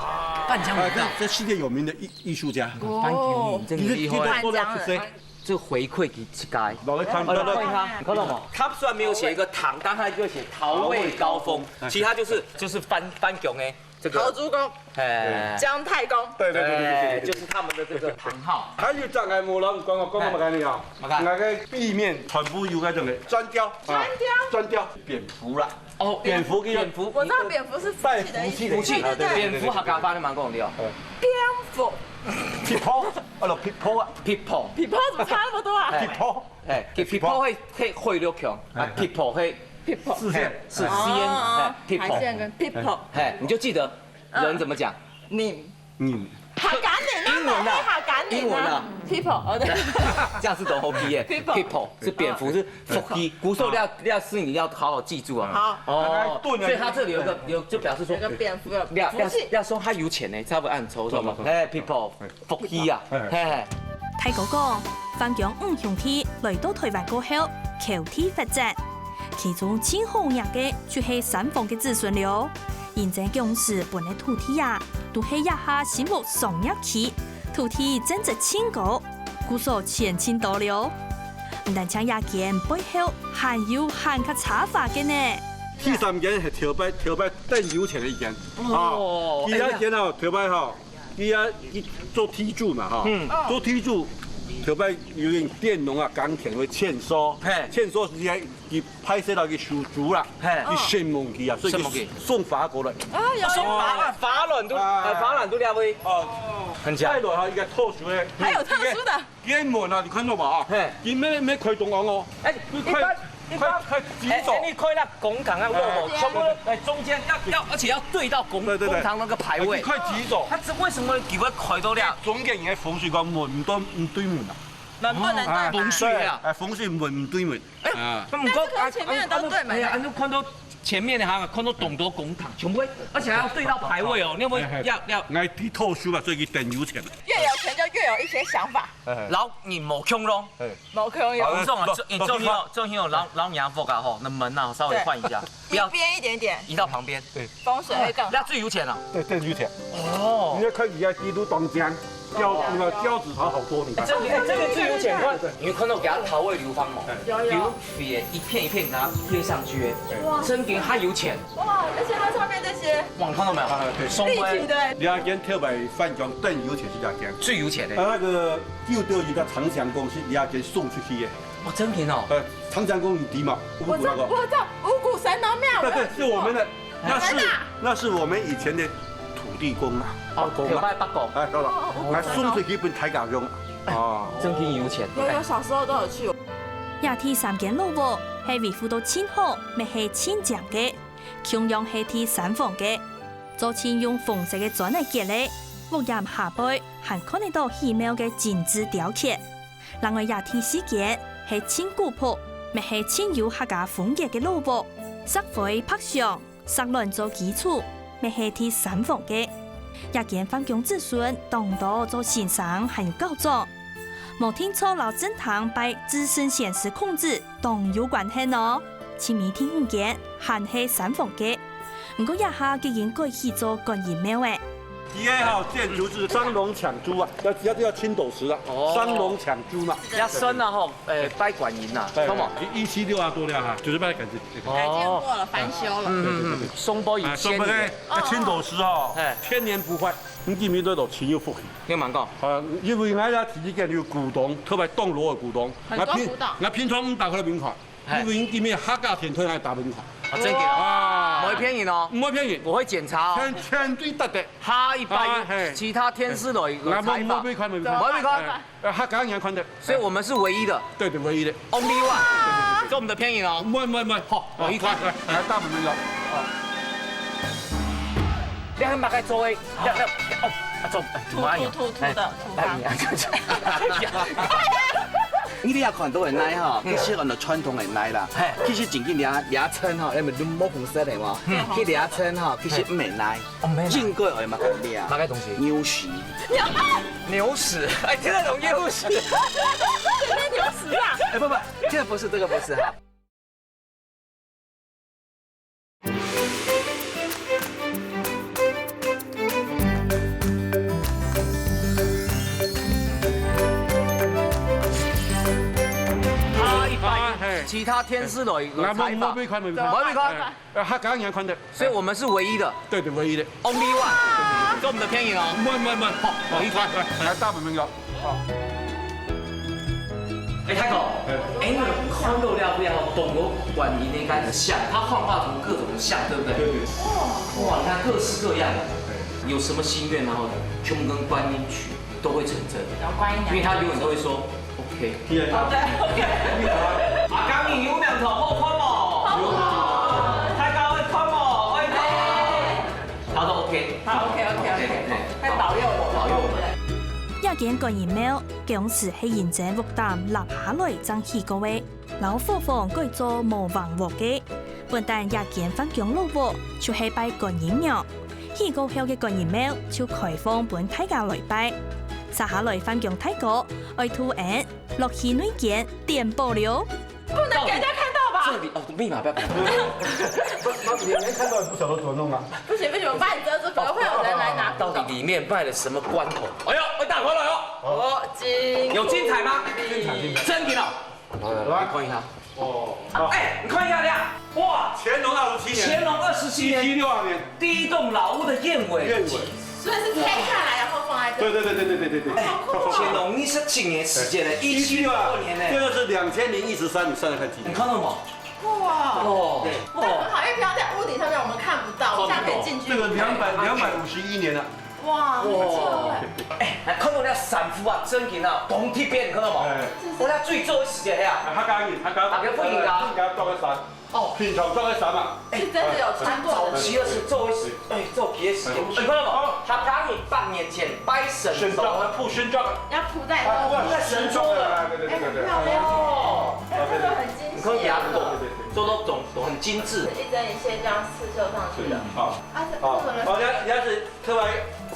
范江明道。哎，這，這世界有名的藝，藝術家。哦。范江明真的厲害。你這，你這做了出色。這回饋給自家。老來看，哦，看一下，你看到嗎？他雖然沒有寫一個唐，但他就寫陶味高峰，陶味高峰。其實他就是，就是番，番江的 這個陶朱公，哎。姜太公。對，對，對，對，對，對，對。哎，就是他們的這個堂號。還有一隻𠊎無摎你講哦，講到麼个呢？哎。麼个？那個壁面全部有那種的磚雕，磚雕。啊，磚雕，蝙蝠啦。哦，蝙蝠，蝙蝠。我知道蝙蝠是福氣的意思。帶福氣的意思。福氣，對，對，對，對，對。蝙蝠客家話你蠻講的哦。嗯。蝙蝠。皮婆，哦，皮婆啊。皮婆。皮婆怎麼差那麼多啊？哎。皮婆。哎，皮婆會，會，會六強，啊，哎，哎。皮婆會 Pipo。四縣。係，四縣，哦，係，pipo。海鮮跟pipo。係，你就記得人怎麼講。人。人。客家人啊，英文啊，客家人啊。英文啊。People，哦，對。這樣是懂O P耶。People。People是蝙蝠，是福氣。古時候要，要是你要好好記住啊。好。哦，所以他這裡有一個，有，就表示說，有個蝙蝠的福氣。要，要，要說他有錢呢，差不多按抽，是嗎？哎，people，福氣啊，哎。係，係。大哥講，番江五兄弟來到臺灣過後，口地發展。 其中盡好額个就係三房个子孫了。因爭當時分个土地啊，都係這下新屋商業區，土地增值盡高，故所錢盡多了。毋單淨這間背後還有還較奢華个呢。第三間係頭擺，頭擺當有錢个一間。哦，啊，第二間哦，哎呀。頭擺吼，佢啊，佢做地主嘛，吼。嗯。做地主，頭擺有點佃農啊，耕田會欠收。嘿。欠收時間，佢 派使到佢收租啦，嘿。佢承蒙佢啊，所以佢承蒙佢。送花過來。啊，有，有。送花，啊，花籃都，啊。哎，花籃都了喂。哦。很強。再來哈，一個特殊的。還有特殊的。佢个門啊，你看到嗎？啊，嘿。佢沒，沒開中央哦。哎，佢開，一般，一般，開，開幾種？哎，哎，你開那公堂啊，哎，我，我，哎，全部都，哎，中間要，要，而且要對到公，對，對，對。公堂那個牌位。哎，佢開幾種？他這為什麼給我開到這樣？中間應該風水講門都，嗯，對門啊。門不能對門。哎，風水啊。哎，風水門對門。 哎，啊。那毋過，但是可能前面的都對門。哎呀，你看到前面的哈，看到當多公堂，全部會，而且還要對到牌位哦，你有沒有，哎，哎，要，要。𠊎知道書嘛，所以佢當有錢。越有錢就越有一些想法。哎，哎。摎人無共樣。哎。無共樣。好，你這種啊，老，這，你這種，老，這種，這種老，老娘佛啊吼，那門啊，稍微換一下，對。不要，一邊一點點。移到旁邊。對。 風水會更好。那最有錢啊。對，最有錢。哦。你要看佢个地都當靚，標，那個標誌牌好多，你看。哎，這個，哎，這個最有錢，看，對，對。你有看到佢个陶味流芳哦？哎。有，有。有，一片一片給它貼上去，哎。哇。真的還有錢。哇，而且它上面這些，哇，你看到沒有？啊，對。松灰。立體的。你要跟特別翻講，更有錢是這樣。最有錢的。啊，那個舊的一個長祥公是你要跟送出去的。 哦，真的哦。呃，長祥公園知嘛？我知道，五股那個。我知道，五股神農廟。對，對，是我們的，那是，真的啊？那是我們以前的土地公啊，哦，伯公啊。頭擺伯公。哎，對了，哦，哦，哦。來送出去分大家用。哦。真的有錢。有，有，小時候都有去。這第三間老屋係維護到盡好，乜係盡靚个，共樣係第三房个，做盡用紅色个磚來結个，屋簷下背還看得到奇妙个精緻雕刻。 另外這第四間係盡古樸，乜係盡有客家風格个老屋，石灰白牆，石卵做基礎，乜係第三房个。這間番公子孫當多做先生還有校長，無定著摎正廳拜至聖先師孔子當有關係哦。盡尾第五間還係三皇个，毋過這下既經改起做觀音廟了。佢个吼建築是商龍搶珠啊，要要要青斗石啊，哦商龍搶珠嘛。要升了吼，誒，拜觀音啦，對，看無？一一七六啊多了哈，就是拜感觉。改建过了，翻修了。嗯嗯嗯，松柏以啊，千年，上面个青斗石哦哎，千年不坏，你今日都有亲有福气。你有蛮讲，啊，因为俺家第一间有古董，特别铜锣个古董，很多古董俺平俺平常毋打开来门看，哎因为今日客家天团来打门看。啊，真个哦，啊不会骗你哦，毋会骗人，我会检查哦。全全对得得。哈一拜啊嘿，其他天师来俺采访，毋会看门不会看，哎，客家人看得，所以我们是唯一的对对唯一的。，only one，做我们的骗你哦。毋会毋会毋会，好，我一看，来来来，大门门口。你看大概座位，要要哦，啊坐，哎，土土土土的土方。你這看到个泥吼，其實按照傳統个泥啦嘿，其實正經這這層吼，因為你無紅色个嘛，去這層吼，其實毋係泥，哦毋係泥應該愛麼个泥啊？麼个東西？牛屎。牛屎，哎，聽得懂牛屎？那牛屎啊！哎，不不，這個不是，這個不是哈。他一拜，啊嘿其他天师来俺采访，毋会看门不会看，哎，客家人看得，所以我们是唯一的对对唯一的。，only one，做我们的骗你哦。毋会毋会毋会，好，我一看，来来来，大门门口。哎，太公，哎，你看到了不要懂我管你那个像，他幻化成各种像，对不对？对对。哇，你看各式各样的，有什么心愿，然后全部跟观音许都会成真，然后观音娘娘因为他永远都会说 OK。第二个。 OK，阿公，你有念头好看无？大家会看无？会看。他说 OK。好，OK，OK，OK，会保佑我。保佑我们。這間觀音廟，當時係因為屋頂塌下來正起過个，摎伙房改做無橫屋个。本旦這間翻江老屋就係拜觀音廟，起過後个觀音廟就開放分大家來拜。接下來翻江大哥愛渡𠊎等落去內間點寶了。不能给人家看到吧？这里哦，密码不要。你没看到不晓得怎么弄啊？不行不行，我把你遮住，可能会有人来拿。到底里面卖了什么关头？哎呦，我打开了哟，哦，金有精彩吗？币真的哦，来你看一下。哦，哎，你看一下呀，哇，乾隆二十七年，乾隆二十七一七年六二年，第一栋老屋的燕尾。燕尾。所以是拆下来然后放在这里。对对对对对对对对。好酷哦！乾隆二十七年时间呢，一七六二年呢，这个是两千零一十三，你算算看几年？你看到吗？哇，哦，那很好，因为平常在屋顶上面我们看不到，这样可以进去。这个两百两百五十一年了。哇，很久哎。哎，来看到那衫褲啊，真紧啊，铜铁边，你看到吗？哎，我那最早的时间呀，他刚他刚啊，给不赢啊他刚到个山，哦，平常到个山嘛，是真的有穿过的。早期的时候做一时，哎，做皮的时间，你看到吗？他刚你半年前拜神身上手，他铺身上，要铺在他铺在身上的，对对对对对。哎，很漂亮。哦，啊对对很精细。你看牙口对对对。做到总总很精致。一针一线这样刺绣上去的。好，啊，这好，这个好，人家人家是特别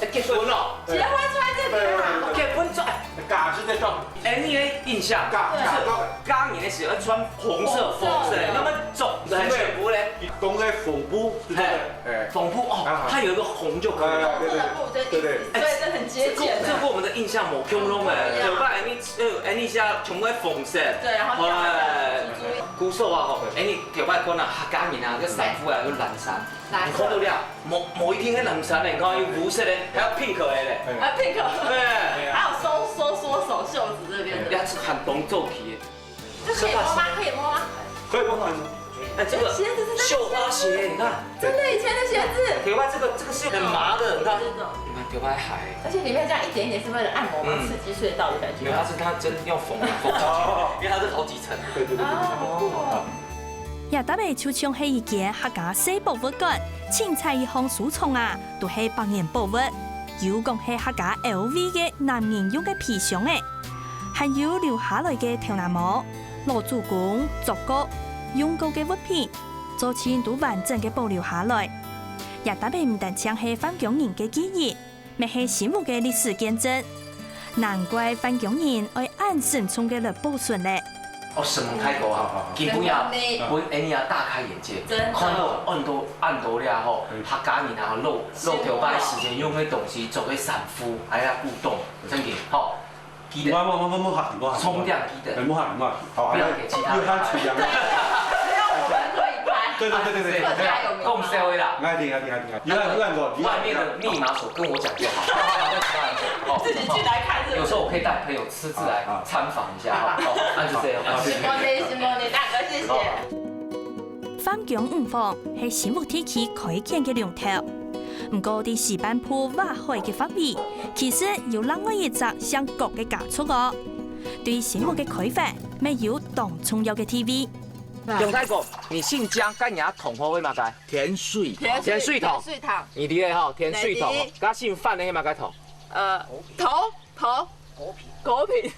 哎，结婚了，结婚穿这个啊？结婚照，哎，嘎是在上，哎，你的印象，嘎对嘎到刚年的时候穿红色，红色的红色的，那么总的全部嘞，东在缝补，是不是？哎，缝补哦啊，它有一个红就可以了。哎对对对对对。所以这很节这个俭的。这个我们的印象没空中哎，对啊有办法你呃，哎，你现在全部在缝线，对，然后这样哎子注意。古时候啊吼，哎，你头摆看啊，客家人啊，个衫裤啊，有蓝衫，蓝色你看到了，某某一天个蓝衫呢，你看有乌色的，还有 pink 的嘞，啊，pink，对，还有收收缩手袖子这边的，要是很懂做皮，这可以摸吗？可以摸吗？可以不能。哎，这个鞋子是这个绣花鞋，你看，真的以前的鞋子，头摆这个这个是很麻的，你看，这种，你看头摆还，而且里面这样一点一点，是为了按摩吗？嗯刺激穴道的感觉没有，。它是它真要缝啊缝，因为它是好几层。对对对对。哦，這搭个就像係一間客家細博物館，清采一項收藏啊，都係百年寶物。有講係客家L V个男人用个皮箱仔，還有留下來个頭那毛、老祖公、桌角、用過个物品，做盡都完整个保留下來。這搭个毋單淨係翻江人个記憶，乜係新屋个歷史見證。難怪番江人愛恁慎重个來保存咧。哦，承蒙大哥啊，今晡日啊，分𫣆俚啊大開眼界，真的。看到恁多恁多了吼，客家人啊，老老頭擺時間用个東西做个衫褲，還有古董，正經吼，記得。我我我我無客，無客。重點記得。無客，無客。好，不要給其他人。又還出洋。只有我們可以拍。對對對對對。客家有名。講笑的啦。哎，對啊對啊對啊，有啊有啊有啊。外面的密碼鎖跟我講就好。自己進來看是不是？有時候我可以帶朋友私自來參訪一下哈。哦，那就這樣。啊，謝謝。承蒙你，承蒙你，大哥，謝謝。番江五芳係新屋地區開墾个龍頭，毋過在西半部外海个範圍，其實有另外一隻姓郭个家族哦。對新屋个開發，乜有當重要个地位。 楊大哥，你姓江，該你个堂號係麼个？田水堂。田水堂。田水堂。你知个吼，田水堂吼，該姓范个係麼个堂？呃，頭，頭。果品。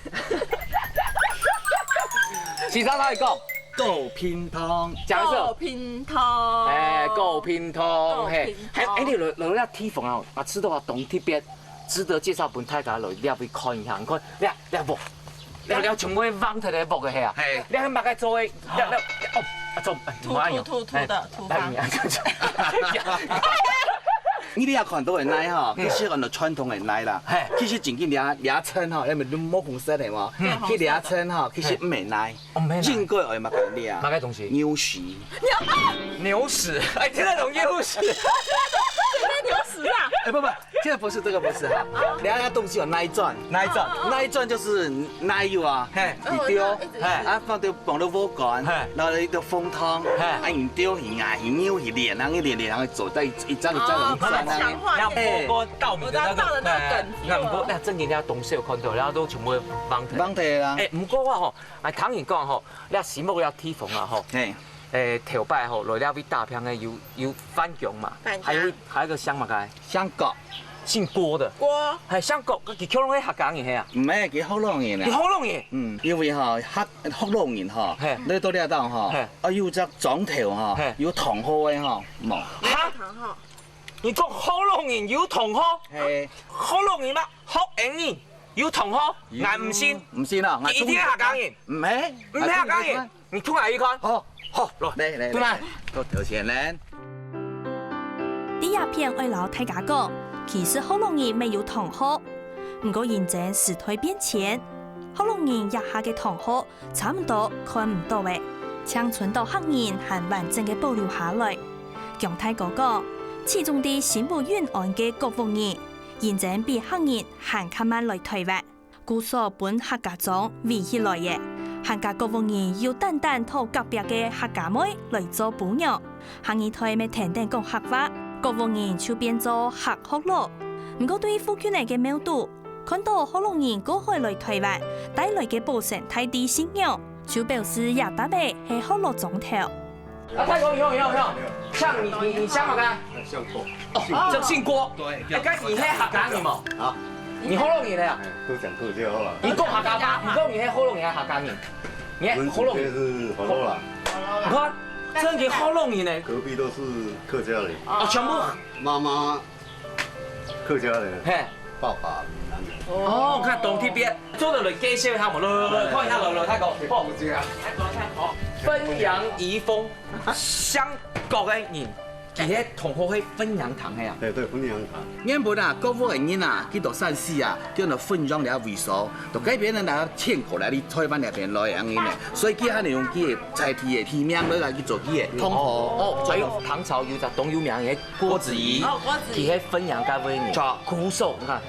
先生哪位講？果品堂。講一次。果品堂。哎，果品堂，嘿，果品堂。哎，哎，你來來這地方啊，啊，知道啊，當特別，值得介紹分大家來這位看一下。你看，這這屋，這這全部係橫忒个屋个係啊。嘿。這係麼个做个？這這哦，啊做，哎，土土土土的土方。哎，你這看到个泥吼，嗯。其實安到傳統个泥啦。嘿。其實正經這這層吼，因為你無紅色个嘛，嗯。去這層吼，其實毋係泥。哦，毋係泥。應該愛麼个泥啊？麼个東西？牛屎。牛屎，哎，聽得懂牛屎。牛屎啊？哎，不不， 這個不是，這個不是哈。人家東西有泥磚，泥磚，泥磚就是泥油啊，嘿，一丟，哦，一直嘿，啊，放到放到火管，嘿，然後一個風筒，嘿，啊，你丟去啊，你扭去練，然後練練，然後做到一一張一張的磚啊，哦，把它強化一點。嘿，那火鍋稻米的那個，我知道稻的那個梗子。哎，那火鍋，那正經人家東西有看到，然後都全部放忒。放忒啦。哎，毋過啊吼，哎，聽人講吼，那新屋那地方啊吼，嘿，哎，頭擺吼，來這位打拚个有有番薑嘛，番薑。還有還有一個姓麼个？ 姓郭。姓郭的。郭。嘿，姓郭，佢佢可能係客家人係啊？毋係，佢福佬人啊。佢福佬人？嗯，因為吼，客福佬人吼，嘿。你到這搭吼，嘿。啊，有隻庄頭吼，嘿。有堂號个吼，無？哈？堂號。你講福佬人有堂號？嘿。福佬人嘛，福佬人有堂號？有。𠊎毋信。毋信啊，𠊎一定係客家人。毋係，毋係客家人。𠊎同你講。 你同𠊎去看。好，好，來，來，來，來，來。來，到頭前呢。第一片愛摎大家講，其實福佬人乜有堂號，毋過因為時代變遷，福佬人這下个堂號差毋多看毋到咧，淨伸到客人還完整个保留下來。姜大哥講，始終在新屋運安个郭屋人，因為比客人還較慢來臺灣。 故所分客家庄圍起來咧。客家郭屋人又單單討隔壁个客家妹來做餔娘，下二代乜跈等講客話，郭屋人就變做客福佬。毋過對附近个廟肚，看到福佬人過海來臺灣，帶來个保生大帝信仰，就表示這搭仔係福佬庄頭。 啊，大哥，你好，你好，你好。像你，你，你姓麼个？姓郭。哦，姓郭。這姓郭。對。哎，該你係客家人無？啊。你福佬人个啊？哎，都講客家話啦。你講客家話，毋過你係福佬人還係客家人？你係福佬人。我們這邊是福佬啦。你看，這個福佬人呢？隔壁都是客家人。哦，全部。媽媽 客家人，嘿。爸爸閩南人。哦，看當特別，做得來介紹一下無？來，來，來，看一下，來，來，大哥，好。汾陽宜豐，姓郭个人，佢个堂號係汾陽堂个啊。對，對，汾陽堂。原本啊，郭屋个人啊，去到山西啊，叫做汾陽這位所，就該片人來遷過來，你臺灣這片來恁樣个，所以佢還用佢个在地个地名來，來去做佢个堂號。哦，還有唐朝有隻當有名个 郭子儀，哦，郭子儀。佢係汾陽該位人。著。故所，你看，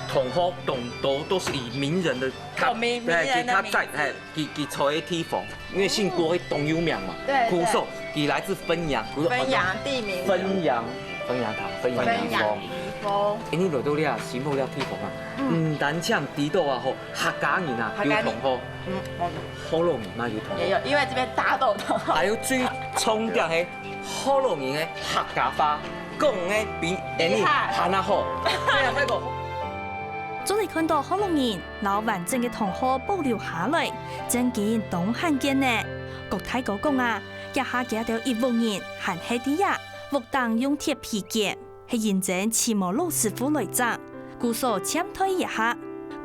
同學當多都是以名人的，他，哦，名，名人的名字。哎，佢，佢，佢坐个地方，因為姓郭，佢當有名嘛。對，故所，對。佢來自汾陽，故所，汾陽地名。汾陽，汾陽堂，汾陽宜豐。汾陽宜豐。哎，你來到這新屋這地方啊，嗯。毋單淨知道啊，吼，客家人啊，客家人。有同學，嗯，我們。福佬人嘛有同學。也有，因為這邊大家都有同學。還有最重點係 福佬人个客家話，講个比𫣆俚還較好。厲害。對啊，大哥。做得看到福佬人摎完整个堂號保留下來，正經當罕見呢。郭大哥講啊，這下佢兜一屋人還歇在這，屋頂用鐵皮建，係因為請無老師傅來整，故所暫退一下。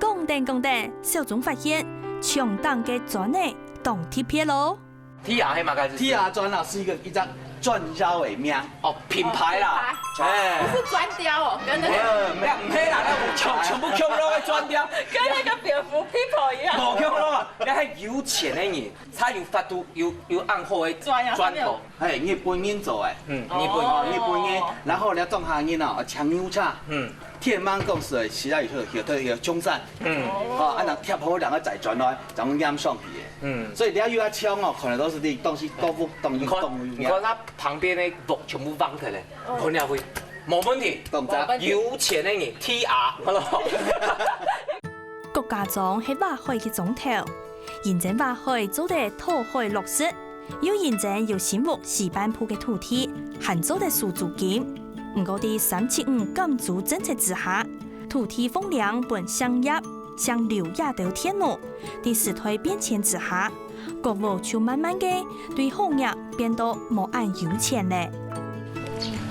講等講等，小鍾發現，牆頂个磚仔當特別哦。T R係麼个意思？T R磚啊，是一個，一張磚窯个名。哦，品牌啦。品牌。哎。不是磚雕哦，跟那個，呃，沒有，沒啦，那全，全部共落个磚雕。跟那個Beautiful People一樣。無共落啊，該係有錢个人，才有法度有，有恁好个磚啊，磚頭。 嘿，日本人做个。嗯，日本人。哦，日本人，然後咧，中國人哦，搶牛車。嗯。鐵門公司个時代有，有，有，有衝山。嗯。哦，啊，人貼好，人个載轉來，正會撿上去个。嗯。所以你要有啊，搶哦，可能都是你東西都不，東西你看，都不一樣。你看它旁邊的屋全部放開來，嗯。看了會，沒問題。動作。有錢的人，T R，好了。 郭家莊係挖海个庄頭，認真挖海做得討海落食，又認真有新屋西半部个土地，還做得收租金。毋過，在三七五減租政策之下，土地放領分姓葉、姓劉這兜田農，在時代變遷之下， 國屋就慢慢个對行業變到無恁有錢咧。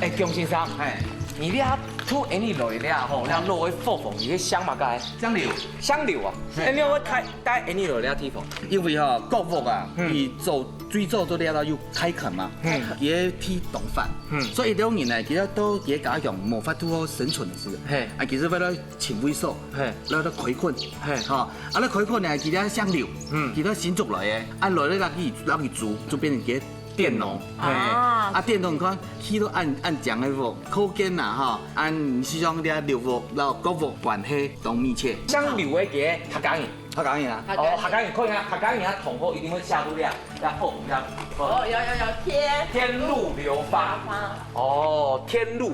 哎，姜先生，哎，你這土恁樣來這吼，這老个伙房，你係姓麼个？姓劉。姓劉啊？哎，你有帶，帶恁樣來這地方？因為吼，國屋啊，嗯。佢做，最早做這个有開墾嘛，嗯。佢个地當闊，嗯。所以這種人呢，其實到佢个家鄉無法度好生存个時候，嘿。啊，其實為了尋位所，嘿。來到開墾，嘿。吼， 啊，該開墾呢，佢兜姓劉，嗯。佢兜新竹來个，啊，來了落去，落去住，就變成佢个田農。嘿。啊。啊，田農你看，起到恁，恁靚个屋，可見啊，吼，恁時常這劉屋摎國屋關係當密切。姓劉个佢个客家人。客家人啊。哦，客家人，看一下，客家人啊，同學一定會寫到這，這好，這好。哦，有，有，有，天。天路流芳。芳。哦，天路。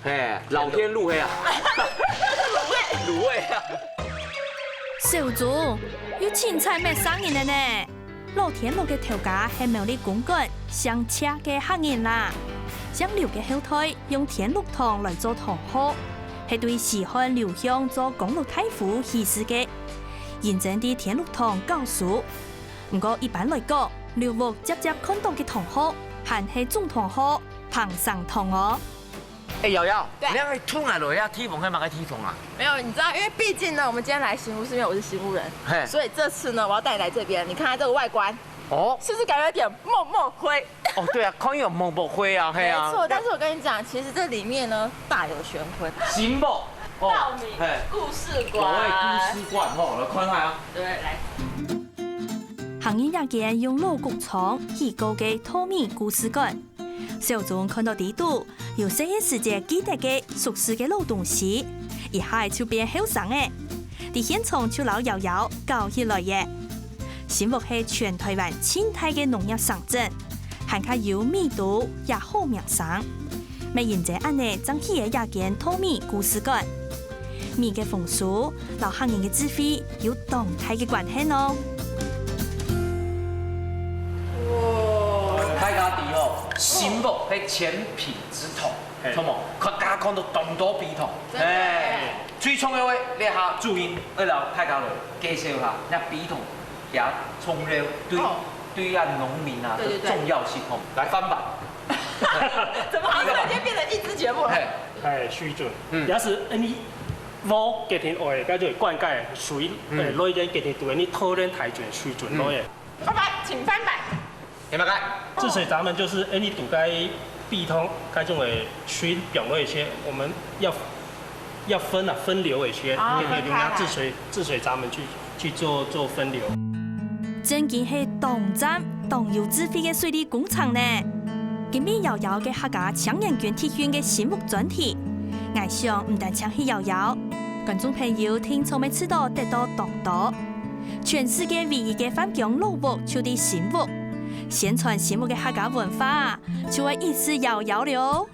嘿，老天路嘿啊。滷味。滷味啊。小鍾，又清採搣生人了呢！老天路个頭家係苗栗公館姓謝个客人啦。姓劉个後代用天祿堂來做堂號，係對西漢劉向做光祿大夫起始个，認真在天祿堂教書。毋過一般來講，劉屋輒輒看到个堂號，還係總堂號、彭生堂哦。 哎，瑤瑤，對。你愛同𠊎來這地方係麼个地方啊？沒有，你知道，因為畢竟呢，我們今天來新屋，是因為我是新屋人，嘿。所以這次呢，我要帶你來這邊。你看它這個外觀，哦。是不是感覺有點濛濛灰？哦，對啊，看有濛濛灰啊，嘿啊。沒錯，但是我跟你講，其實這裡面呢，大有玄機。新屋，哦，稻米嘿。故事館。稻米故事館，吼，來看下啊。對，來。行入這間用老谷倉起過个稻米故事館， 小鍾看到裡肚有細个時節記得个、熟事个老東西，一下就變後生了。在現場就摎瑤瑤搞起來了。新屋係全臺灣盡大个農業城鎮，還較有米都也好名聲。乜因為恁呢正起了這間稻米故事館。 米个豐收，摎客人个智慧有當大个關係哦。哇！大家知吼，新屋係千坪之堂，嘿。著無？大家看到當多埤塘，真的。嘿，最重要个，這下主任愛摎大家來介紹下，該埤塘 也重要，對，哦。對啊，農民啊，對，對，對。的重要性吼，來翻吧。怎麼好像突然間變成益智節目了？嘿。哎，水準。嗯。也是，哎，你屋決定愛，該就灌溉水，嗯。哎，落一點決定對，你土壤大準水準落的。嗯。爸爸，請翻白。 係麼个？治水閘門就是，哎，你堵該埤塘，該種的水表落一些，我們要，要分啊，分流一些，啊，給，給人家治水，分開來。治水閘門去，去做，做分流。真經係當讚、當有智慧个水利工程呢！今晡日瑤瑤个客家青年軍特訓个新屋專題，𠊎想毋單淨係瑤瑤，觀眾朋友定著乜試著得到當多。 全世界唯一个翻工老屋就在新屋，宣傳新屋个客家文化，就愛一直搖搖了哦。